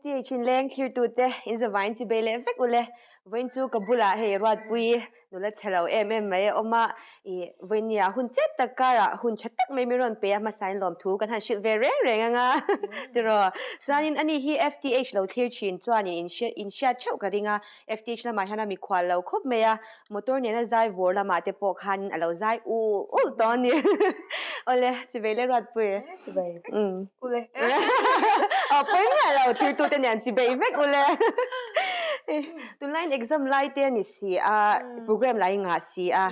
FTH in leng thlirtute in zavain chi bei leh vek ule. Vawiin chu ka bulah hei Ruatpui nula chhe lo em em mai a awm a, i vawinia hun chet tak karah hun tha tak mai min rawn pe a hmasain lawmthu kan han hrilh ve reng reng ang a tiraw. Chuanin ani hi FTH lo thlir thin chuanin in hriat theuh ka ring a, FTH lamah hian a mikhual lo khawp mai a, motor nena zai vawr lamah te pawh khan a lo zai ul ul tawh a ni. Awle, chivei le Ruatpui. Chivei ule. Aw, pawi miah lo, thirtute nen chivei vek ule. Tunlaiin exam lai te a ni si a, program lai ngah si a,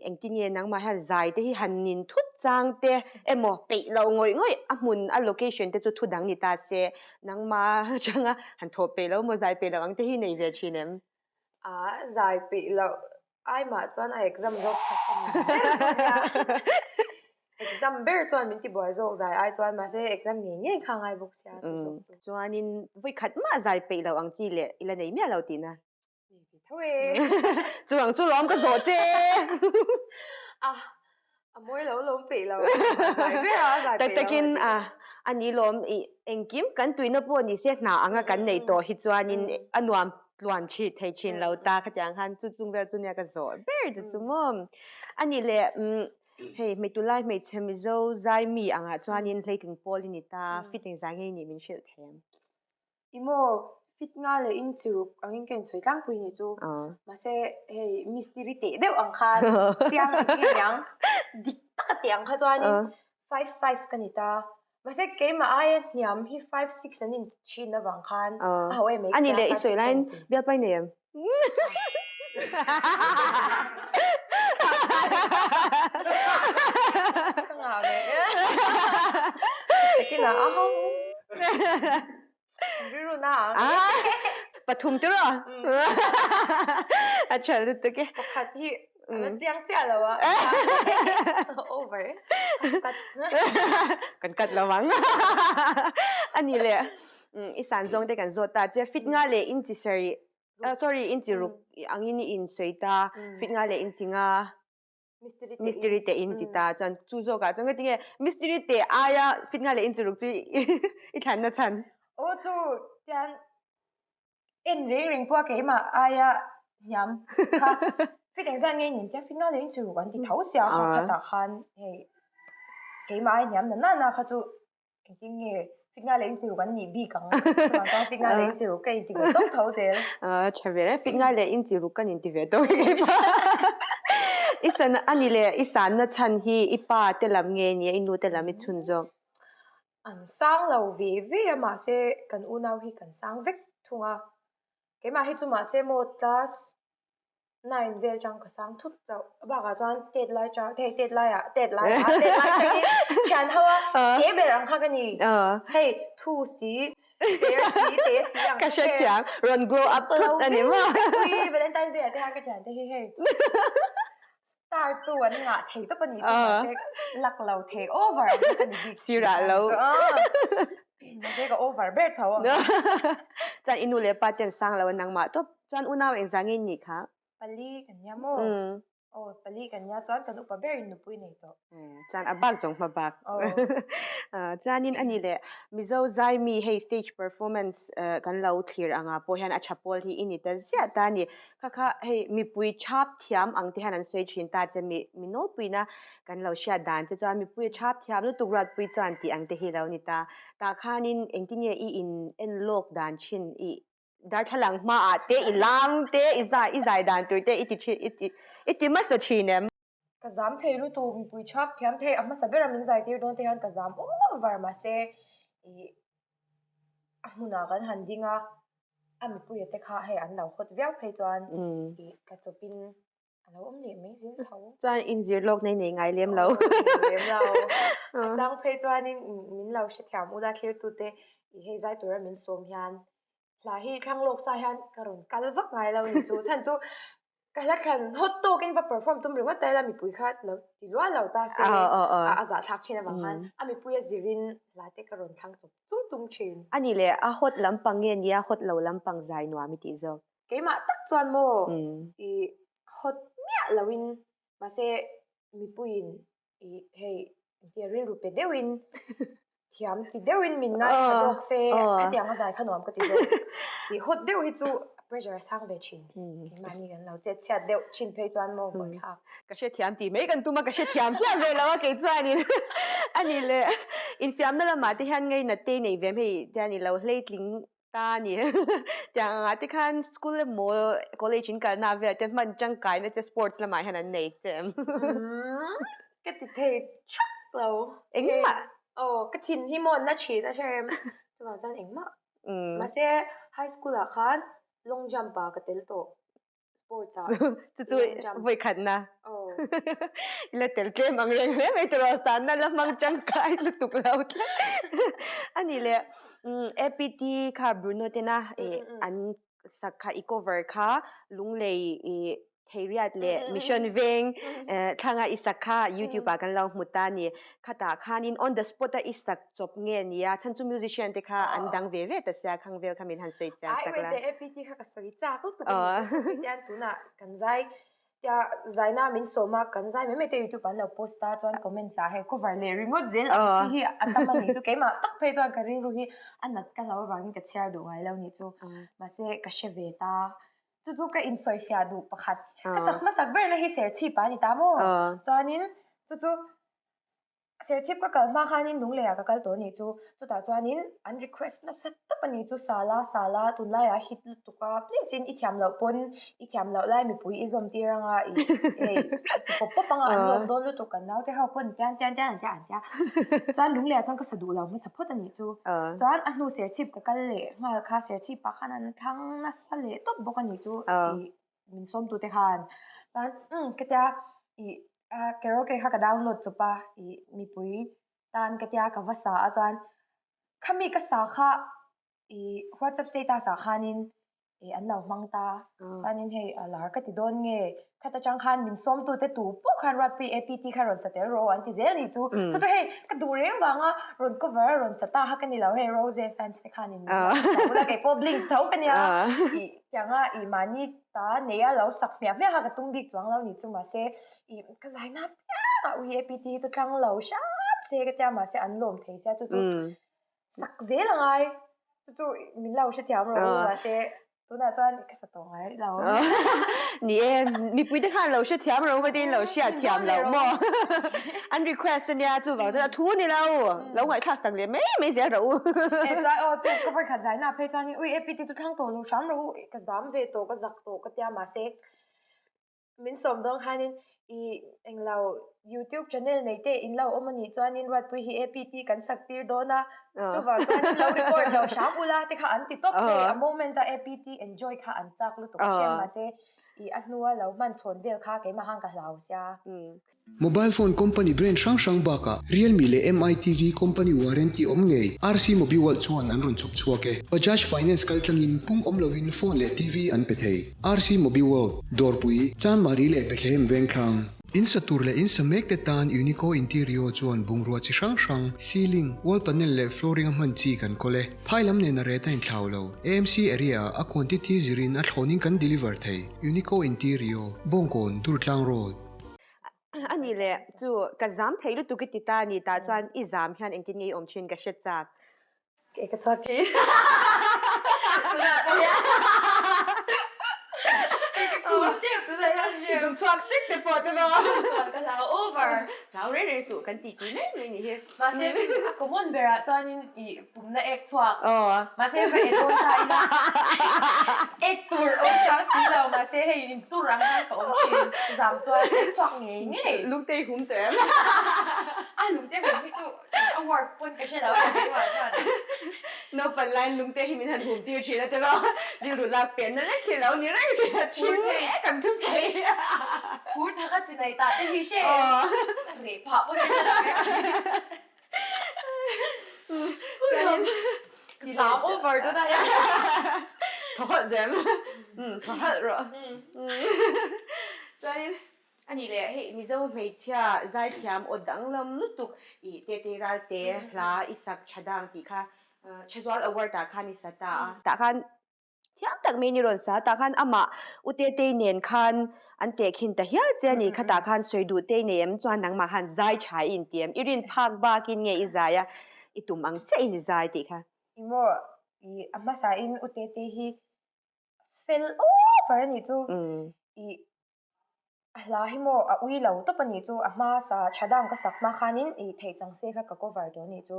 engtin nge nangmah hian zai te hi han nin thut chang te emaw peih lo ngawih ngawih a hmun a location te chu thu dang ni ta se, Nangma atanga han thawh peih lo maw zai peih lo ang te hi nei ve thin em? A zai peih loh ai mah chuan a exam zawk kha ka ni ber chu nia. Exam ber chuan min ti buai zawk zai ai chuan mahse exam ngei ngei kha a ngai bawk sia chu zawk chu. Chuanin vawi khat mah zai peih lo ang chi leh i la nei miah lo tihna? Tho e. Chu ang chu lawm ka zawh che. A a mawi lo lawm peih lo. Zai ber a zai peih lo. Takin a ani lawm i engkim kan tuina pawh ni se hna anga kan nei tawh hi chuanin a nuam tluan thi thei thin lo ta khatiang khan chu chung vel chu nia ka zawh ber chu chu maw. Ani le hei hmeitu lai hmeichhe Mizo zai mi angah chuanin hleitling pawl i ni ta fit engzah nge i nih min hrilh thei ang. I maw fit nga leh in chi ruk angin ka insawi tlangpui nih chu. Mahse hei mistiri teh deuh ang khan chiang ang nge niang dik taka teh ang kha chuanin 5 5 ka ni ta. Mahse keimah aia hniam hi 5 6 an inti thin avang khan a ho em mai. Ani leh i sawi laiin bialpai nei em? Ka ngah ve e. Takin a a ho. Rilru na ang. Pathum te rawh. A tha lutuk e. Pakhat hi a la chiang chiah lo a. Over. Cut. Kan cut lo ang. Ani le i san zawng te kan zawt ta che fit nga leh inchi sarih sorry inchi ruk angin i insawi ta fit nga leh inchi nga Mystery te in ti ta chuan chu zawkah chuan ngatinge mystery te aia fit nga leh inchi ruk chu i thlanna chhan. Aw chu tian en reng reng pawh a keimah aia hniam kha fit engzat nge nin tia fit nga leh inchi ruk an ti tho sia kha khatah khan hei keimah aia hniam na na na kha chu Engtin nge fit nga leh inchi ruk an nih bik ang? Chuvang chuan fit nga leh inchi ruk ka inti ve tawp tho zel. Tha ve reng, fit nga leh inchi ruk kan inti ve tawp e keipawh. I san a ni leh i sanna chhan hi i pa te lam nge ni a i nu te lam i chhun zawk? An sang lo ve ve a mahse kan unau hi kan sang vek thung a. Keimah hi chu mahse maw class 9 vel chang ka sang thut chauh a bakah chuan tet lai chang hei tet lai ah tet lai ah tet lai changin thian ho a te ber ang kha ka ni hei thu si cher si te si ang ka hre thiam rawn glow up thut a ni maw ui Valentine's Day ah te khan ka thian te hi hei star tu an ngah thei tawp a ni chu mahse luck lo thei over ang kha ka ni bik sirah lo mahse ka over ber tho ang chuan i nu leh pa ten sang lo a nangmah tawp Chuan unau engzah nge nih kha? Pali kan nia maw? Aw, pali kan nia chuan kan upa berin nupui nei tawh. Chuan a bak zawng hma bak. Chuanin a ni leh Mizo zaimi hei stage performance kan lo thlir anga pawh hian a tha pawl hi i ni ta ziah ta a ni. Kha kha hei mipui thap thiam ang te hian an sawi thin ta che mi mi nawlpuina kan lo hriat dan che chuan mipui a thap thiam lutuk Ruatpui chuan tih ang te hi lo ni ta. Tah khanin engtin nge i in en lawk dan thin i Darthlalang hmaah te i lam te i zai i zai dan tur te i ti thin i ti i ti hmasa thin em? Ka zam thei lutuk mipui chhap thiam thei a hmasa bera min zai tir dawn te hian ka zam over mahse ih a hmunah kan han ding a a mipuia te kha hei an lo hawt viau phei chuan ih tla chawpin a lo awm leh mai zel tho. Chuan inzir lawk nei nei ngai lem lo. Lem lo. A chang phei chuanin min lo hrethiam ula thlirtute i hei zai tura min sawm hian hla hi thlang lawk sa hian ka rawn kal vak ngai lo ni chu. Chhan chu ka hla thlan hawt tawkin va perform tum ringawt ta ila mipui kha lo ti lual lo ta se a zahthlak thin avang khan a mipui a zirin hla te ka rawn thlang chawp chung chung thin. Ani leh a hawt lampang nge nia hawt lo lampang zai nuam i tih zawk. Keimah tak chuan maw i hawt miah loin mahse mipuiin i hei engtia rilru pe deuhin Thiam ti deuhin min ngaithla zawk se, khatiang a zai kha nuam ka ti zawk. Tih hawt deuh hi chu pressure a sang ve thin. Keimahni kan lo chet chhiat deuh thin phei chuan maw buaithlak. Ka hrethiam tih mai kan tum a, ka hrethiam chiah ve lo a kei chuanin. A nih leh infiamna lamah te hian ngainat te i nei ve em hei tian i lo hleitling ta a ni. Tiang angah te khan school emaw college in kalna vel te hman tangkaina che sports lamah hian an nei che em? Ka ti thei thak lo. Engmah? Aw, ka thin hi maw na thin a hre em? Chuvang chuan engmah. Mahse high school ah khan long jump ah ka tel tawh. Sports ah. Chu chu vawi khatna. I la tel tlem ang reng hle mai tiraw sanna la hmang tangkai lutuk lo tlat. A nih leh APT kha Bruno tena an sak kha i cover kha Lunglei i Theiriat leh Mission Veng thlanga i sak kha YouTube ah kan lo hmu ta a ni. Khatah khanin on the spot a i sak chawp nge nia chhan chu musician te kha an dang ve ve ta sia khang vel kha min han sawi chian sak la. Ai wait APT kha ka sawi chak lutuk a ni chu chutiang tunah kan zai tia zaina min sawm a kan zai mai mai te youtube an lo post a chuan comments ah hei cover leh ringawt zel ang chi hi a tam a nih chu keimah tak phei chuan ka rilru hi a nat ka hlau avangin ka chhiar duh ngai lo nih chu mahse ka hre ve ta chu chu ka insawifiah duh pakhat ka sak hmasak berna hi serchhip a ni ta maw chuanin chu chu Serchhip ka kal hma khanin Lungleiah ka kal tawh a nih chu. Chutah chuanin an request nasa tawp a nih chu, Sala, Sala, tunlaiah hit lutuk a, please in i thiam loh pawn i thiam loh lai mipui i zawm tir anga i hei a ti pawp pawp anga an lawm dawn lutuk kan naute ho pawn tian tian tian an tia an tia. Chuan Lungleiah chuan ka sa duh lo hmasa phawt a nih chu. Chuan a hnu Serchhip ka kal leh nghal kha Serchhipah khan an thlang nasa leh tawp bawk a nih chu i min sawmtute khan. Chuan umm ka tia i karaoke kha ka download chawp a i mipui tan ka tia ka va sa a chuan khami ka sa kha i whatsapp status ah khanin i an lo hmang ta chuanin hei a lar ka ti dawn nge khat atang khan min sawmtute tu pawh khan Ruatpui APT kha rawn sa tel rawh an ti zel ni chu chu chu hei ka duh reng vanga rawn cover a rawn sa ta kha ka ni lo hei Rose fans te khanin min lo sa bula kei pawh blink tho ka nia i Tianga i mahni ta neia lo sak hmiah hmiah kha ka tum bik chuang lo ni chu mahse i ka zai na piang a ui APT hi chu tlang lo hram se ka tia mahse an lawm thei sia chu chu sak zel a ngai chu chu min lo hrethiam rawh u mahse tunah chuan ka sa tawh ngai lo. Ni e, mipui te khan lo hrethiam rawh u ka tiin lo hriatthiam loh maw? An request ania chuvang chuan a thu ni lo, lo ngaihthlak sak leh mai mai zel rawh u. E chuan aw chu ka vawikhat zaina phei chuan ui APT chu thlang tawh lo hram rawh u, ka zam ve tawh ka zak tawh ka tia mahse min sawm dawn khanin i englo youtube channel nei te in lo awm anih chuanin Ruatpui hi APT kan sak tir dawn a chuvang chuan lo record lo hram ula te kha an ti tawp thei a moment a APT enjoy kha an chak lutuk a hriat mahse i a hnua lo hman chhawn vel kha keimah khan ka hlau sia. Mobile phone company brand hrang hrang bakah Realme leh Mi TV company warranty awm ngei RC Mobiworld chuan an rawn chhawp chhuak e. Bajaj Finance kaltlangin pung awm lovin phone leh TV an pe thei. RC Mobiworld, Dawrpui, Chanmari leh Bethlehem Vengthlang. In sa tur leh in sa mek te tan Unico Interior chuan bungrua chi hrang hrang, ceiling, wall panel leh flooring a hman chi kan kawl e. Phai lam nen a rate a inthlau lo. AMC area ah a quantity zirin a thlawnin kan deliver thei. Unico Interior, Bawngkawn, Durtlang Road. A nih leh chu ka zam thei lutuk i ti ta a ni tah chuan i zam hian engtin nge i awm thin ka hre chak. Kei ka chhuak thin. I zung chhuak sek te pawh te maw. Chuan ka hlau over. Hlau reng reng suh kan tih tih mai mai ni hi. Mahse a common berah chuanin i pumna ek chhuak. Mahse va e dawn ta ila ek tur awm chuang si lo mahse hei in tur ang khan ka awm thin zam chuan ek chhuak ngei ngei. Lungte i hum teh em? A lungte hum hi chu a work pawn ka hre lo a keimah chuan. Naupan laiin lungte hi min han hum tir thin a tiraw rilru lak pen na reng hi lo ni reng si a thin ek an thusawi. Phur thaka chi nei tah te hi hre em? Ka reh phah pawn ka hre lo e. Zam over tu ta hian. Thaw halh zel. Thaw halh rawh. Chuanin ani leh hei Mizo hmeichhia zaithiam aw danglam lutuk i Tete Ralte hla i sak tha dang tih kha Thazual Award ah khan i sa ta a. Tah khan Thiam tak mai ni rawn sa tah khan amah U Tetei nen khan an tehkhin ta hial che a ni. Khatah khan sawi duh tei nei em chuan nangmah khan zai tha i inti em? I rin phak bakin nge i zai a? I tum ang chiah in i zai tih kha. I maw i a hmasa in u Tete hi fel over a nih chu. I a hla hi maw a ui lo tawp a nih chu a hma sa tha dang ka sak hma khanin i theih chang se kha ka cover tawh a nih chu.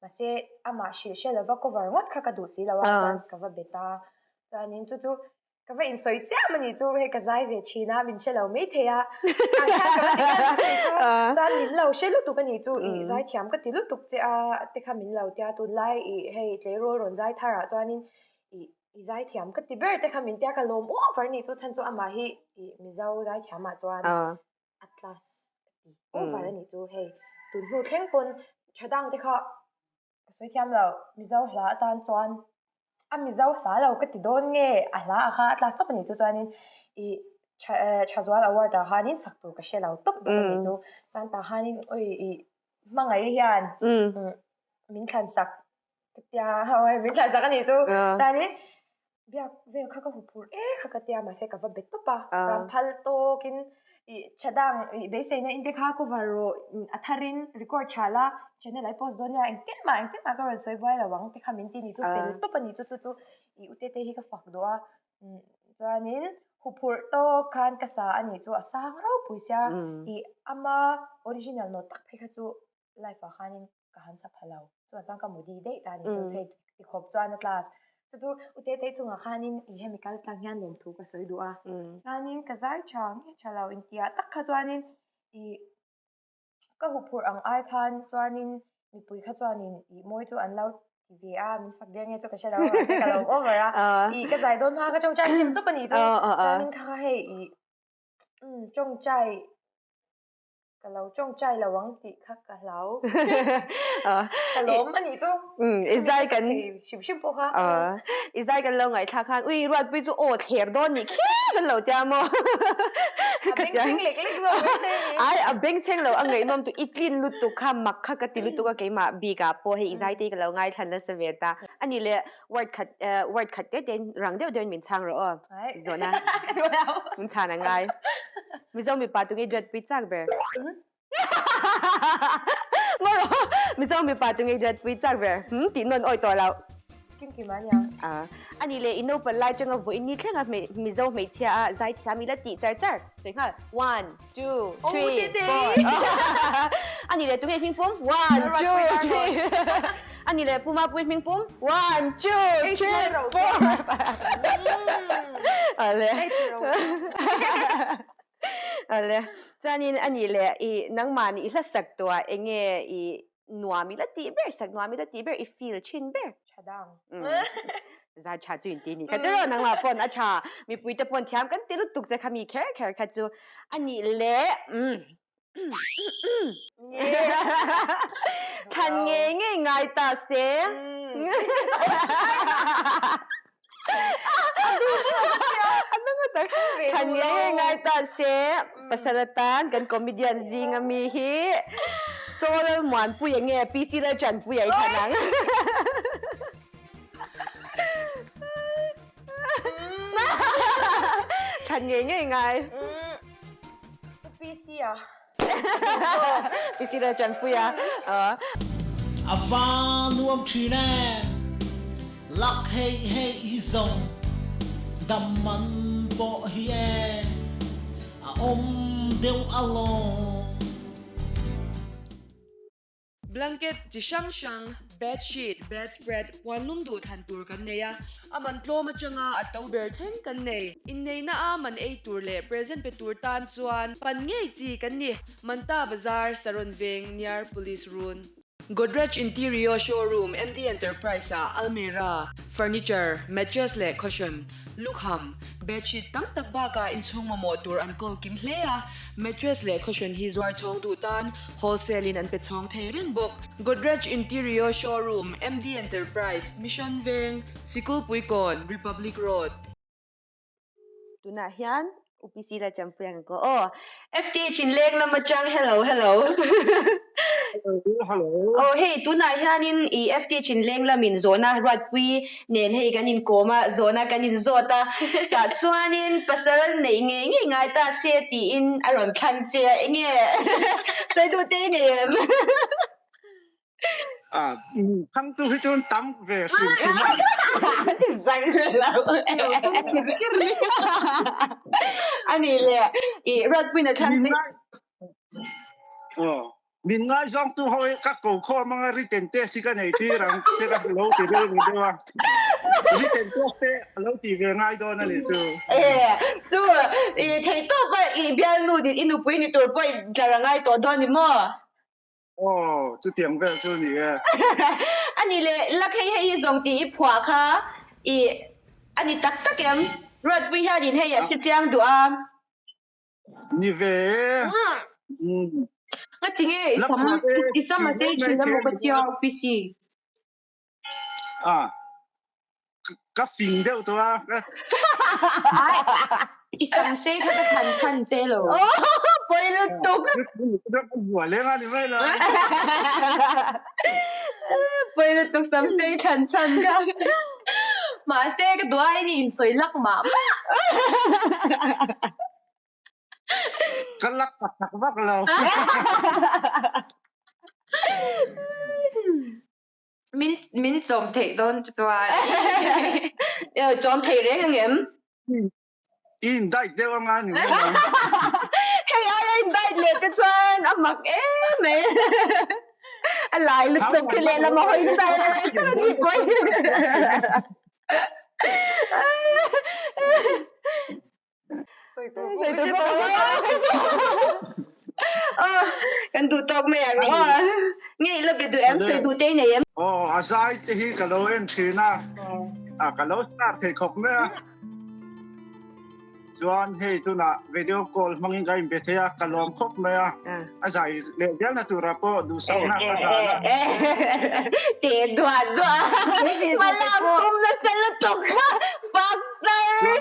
Mahse amah hrilh hre lova cover ngawt kha ka duh si lo a chuan ka va bet a chuanin chu chu Ka va insawi chiam a nih chu, hei ka zai ve thin a, min hre lo mai thei a. Tah khan ka va ti ngal a nih chu, chuan min lo hre lutuk a nih chu, ih zai thiam ka ti lutuk che a te kha min lo tia, tunlai ih hei tleirawl rawn zai thar ah chuanin ih i zai thiam ka ti ber te kha min tia ka lawm over a nih chu, chhan chu amah hi ih Mizo zai thiam ah chuan a class ka ti over a nih chu, hei tun hnu thleng pawn tha dang te kha Ka sawi thiam lo, Mizo hla atan chuan a Mizo hla lo ka ti dawn nge a hla a kha a tla stop a nih chu chuanin ih tha eh Thazual award ah khanin sak tur ka hre lo tawp bawk a nih chu chuan tah khanin awi ih hmangaih hian min thlan sak ka tia min thlan sak a nih chu chuanin Biak vel kha ka hu phur e kha ka tia mahse ka va be tawp a chuan phal tawkin ih tha dang ih beiseina in te kha cover rawh a tharin record tha la channel ah i post dawn nia engtin mah engtin mah ka rawn sawi buai lo ang te kha min ti ni chu fel tawp a ni chu chu chu ih u tete hi ka fak duh a chuanin hu phurh tawk khan ka sa a nih chu a sang ropui sia ih ama original note tak phei kha chu life ah khanin ka han sa pha lo chuan chuan ka mudi daih ta ni chu thei ti khawp chuan a class chu chu u te te chungah khanin i hemi kal tlang hian lawmthu ka sawi duh a chuanin ka zai tha nge tha lo intiah tak kha chuanin i ka huphurh ang ai khan chuanin mipui kha chuanin i mawi chu an lo ti ve a min fak der nge chu ka hre lo a mahse ka lo over a i ka zai dawn hma ka tawngtai hnem tawp a nih chu chuanin kha kha hei i tawngtai Ka lo tawngtai lo ang tih kha ka hlau. Ka lawm a nih chu. I zai kan hrim hrim pawh kha. I zai kan lo ngaihthlak khan ui Ruatpui chu aw thler dawn nih khi kan lo tia maw. A bengchheng lek lek zawk mai se ni. Ai a bengchheng lo a ngaihnawm tu i tlin lutuk kha mak kha ka ti lutuk a keimah bik ah pawh hei i zai te hi ka lo ngaithla nasa ve ta. A nih leh word khat word khat te te rang deuh deuhin min chhang rawh aw. Zawhna min chhan a ngai. Mizo mipa tunge duatpui chak ber? Maw rawh Mizo mipa tunge duatpui chak ber? Hm tih nawn awi tawh loh. Kim kim a nia. A nih leh i naupang lai atanga vawiin ni thlenga Mizo hmeichhia a zaithiam ila tih char char. Sawi nghal. One, two, three, four. A nih leh tunge hming pum? One, two, three. A nih leh Puma pui hming pum? One, two, three, four. Ale. Ale. Chuanin a nih leh i nangmah nih i hla sak tuah enge i nuam i la tih ber, sak nuam i la tih ber, i feel thin ber. Tha dang. Zai tha chu in ti ni kha tiraw nangmah pawn a tha. Mipui te pawn thiam kan ti lutuk che kha mi kher kher kha chu a nih leh Thlan ngei ngei ngai ta se. Thlan ngei ngei ngai ta se. Pasal atan kan comedian zing ami hi Chaw Lalmuanpuia nge PC Lalchanpuia i thlan ang. Thlan ngei ngei ngai. PC a. PC le Ṭanpui a. A va nuam ṭhin e, lak hei hei hi zawng dam man pawh hi e, a awm deuh alawm. Blanket chi hrang hrang, bed sheet, bedspread, puan lum duh thlan tur kan nei a, a man tlawm atanga a to ber thleng kan nei. Inneihna a man ei tur leh present pe tur tan chuan pan ngei chi kan ni. Manta Bazar, Saron Veng, near Police Run. Godrej Interio Showroom, MD Enterprise ah almirah, furniture, mattress leh cushion, Lukham, bedsheet tam tak bakah inchhung mamawh tur an kawl kim hle a, mattress leh cushion hi zuar chhawng duh tan wholesale in an pe chhawng thei reng bawk. Godrej Interio Showroom, MD Enterprise, Mission Veng, Sikulpuikawn, Republic Road. Tunah hian UPC la champui ang ko aw. FTH in leng lam atang hello hello. Hello. Aw hei tunah hianin i FTH in leng lamin zawhna Ruatpui nen hei kan inkawm a, zawhna kan inzawt a. Tah chuanin pasal neih ngei ngei ngai ta se tiin a rawn thlang che a, enge sawi duh te i nei em? A thangtu hi chuan tam ve hrim hrim a. Zai lo. Ani le i Ruatpuina thlang te. Aw min ngaizawng tu ho hi ka ko khawm anga written test hi ka nei tir ang te ka lo ti rilru deuh a. Written test te a lo ti ve ngai dawn a nih chu. E chu i theihtawp a i bialnu i nupui ni tur pawh i tlar a ngai tawh dawn ni maw? Aw, chutiang vel chu ni e. A ni le, lak hei hei hi zawng tih i phuah kha i a ni tak tak em? Ruatpui hianin hei a hre chiang duh a. Ni ve e. Umm. Ngati nge i sam i sam a sei thin emaw ka tia UPC? A ka fing deuh tawh a. Ai i sam sei kha ka than chhan che lo. Pawi lutuk. Ka buai leng a ni mai lo. Pawi lutuk sam sei than chhan kha. Mahse ka duai ni insawi lak mah mah. Ka lak tak tak vak lo. Min min chawm theih dawn te chuan. Chawm thei reng ang em? I in diet deuh anga ni mai ang. Hei ai a in diet leh te chuan a mak em mai. A lai lutuk khi lehlam a hawi char char a ni pawh. Kan duh tawk mai ang aw. Nge i la be duh em? Sawi duh te i nei em? Aw, a zai te hi ka lo en thin a, a ka lo star thei khawp mai a. Chuan hei tunah video call hmangin ka inbe thei a, ka lawm khawp mai a. A zai leh vialna turah pawh duhsakna ka hlan a. Te duah duah hmalak tum nasa lutuk kha fak char.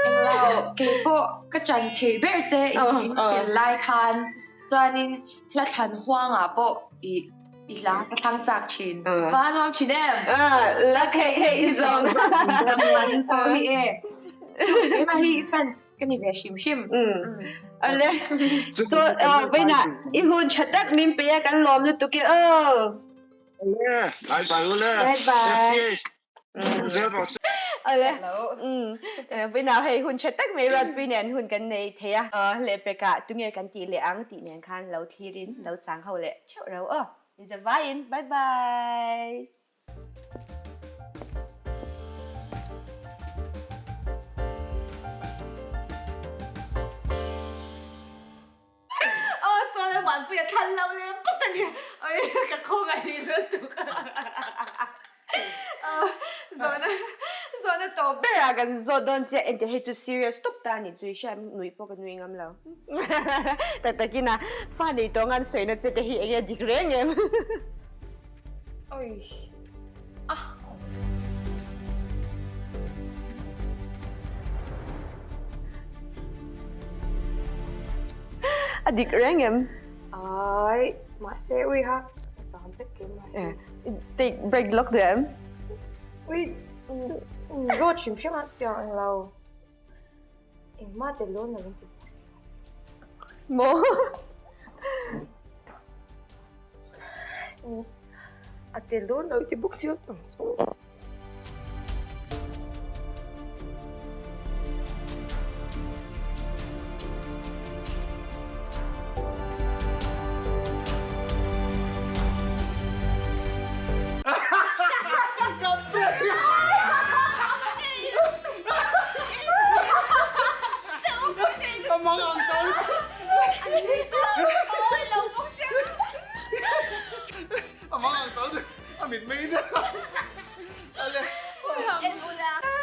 Englo keipawh ka chan thei ber che in tel lai khan chuanin hla thlan huangah pawh i i hla ka thlang chak thin. Va nuam thin em? La hei hei i zawng. Ramman pawh hi e. Keimah hi fans ka ni ve hrim hrim. Ale. To vaina i hun tha tak min pe a kan lawm lutuk e aw. Ale, bye bye ule. Bye bye. Zel rawh se. Ale. Vaina hei hun tha tak mai Ruatpui nen hun kan nei thei a. Lehpekah tunge kan tih leh ang tih nen khan lo thlirin lo chang ho leh theuh reuh aw. Inzavaiin bye bye. Aw chuan a vanpui a thlan lo leh bawk a ni. Oi ka khawngaih lutuk. Zawhna zawhna tawp ber ah kan zawt dawn chiah engti hei chu serious tawp ta a ni chu i hria nui pawh ka nui ngam lo. Tak takin a fa nei tawh ang an sawina che te hi enge dik reng em. Oi ah. A dik reng em? Ai, mahse ui ha, ka zam vek keimah hi. Take break lawk duh em? Ui, zawt hrim hrim a chutiang ang lo. Engmah tel dawn lo in ti bawk si. Maw? A tel dawn lo i ti bawk si a ang chu.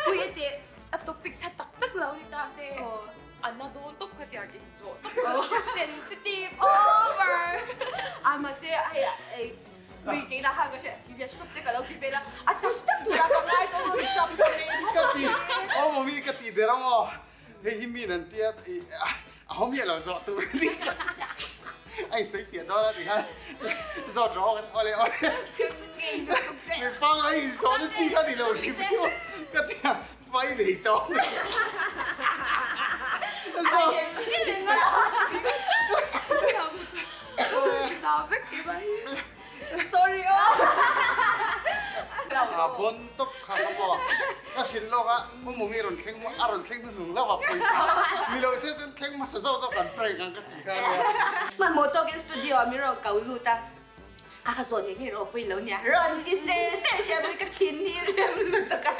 Pui e teh a topic tha tak tak lo ni ta se a na dawn tawp kha tiang in zawh tawp lo sensitive over a mahse hei ei Nui kei lah khan ka hria serious tawp te ka lo ti vel a, a tak tak turah ka ngai tawh rawn jump ta mai a. Ka ti, aw mawmi ka ti der ang aw, hei hi min an tia i a ho miah lo zawh tur a ni ka ti a, a insawi fiah dawn a ti khan zawt rawh aw ka ti awle awle mi pangngai inzawhna chi kha ni lo hrim hrim a ka ti a, vai nei tawh zawt. bon tawp kha ka pawh ka hrilh lawk a, U Mawmi rawn thleng a rawn thleng hnuhnung hlauh a pawisa ni lo se chuan thleng hmasa zawk zawk kan prank ang ka ti kha ania. Hmanhmawh tawkin studio ah min rawn ko lut a, ka kha zawh ngei ngei rawh pawhin lo nia rawn ti ser ser sia pawhin ka thin hi rem lutuk a,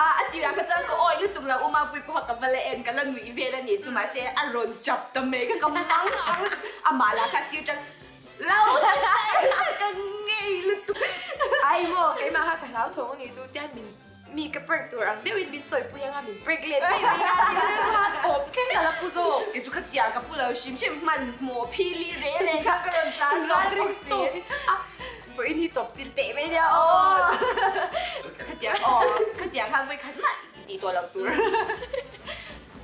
a a tirah kha chuan ka awi lutuk lo, U Mapui pawha ka va la en ka la nuih vel a nih chu mahse a rawn chap ta mai kha ka mang ang lutuk, amah lah kha sir tang Lo ti cher cher ka ngei lutuk. Ai maw keimah kha ka hlau thawng anih chu tian min mi ka prank tur ang deuhin min sawipui anga min prank let daih mai kha tih chu rilru khan tawp thleng ka la pu zawk. Kei chu khatiang ka pu lo hrim hrim hman hmawh phili re re kha ka rawn tlan lawk bawk si. A vawiin hi chawp chilh teh mai nia aw. Khatiang aw khatiang khan vawi khat mah tih tawh loh tur.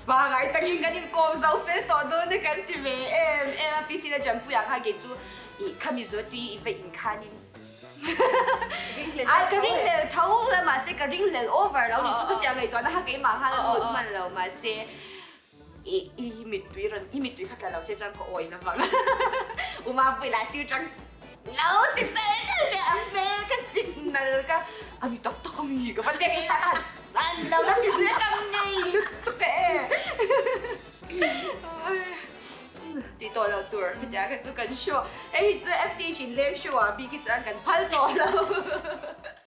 Pangai takin kan inkawm zo fel tawh dawn a kan ti ve em em a, PC na Jampuiah khan kei chu ih khami zual tui i va inkhanin ai ka ringhlel tho la mahse ka ringhlel over lo ni chu chutiang ngaihtuahna kha keimah khan a lut hman lo mahse ih i mittui rawn i mittui kha tla lo se chuan ka awi na vang u Mapui lah sir chang lo ti cher cher hle a hmel ka signal ka a mi tak tak a mi ka va ti a an lo la ti zui ka ngei lutuk e ti tawh lo tur hetiang kha chu kan show hei hi chu FTH in leng show ah bik hi chuan kan phal tawh lo.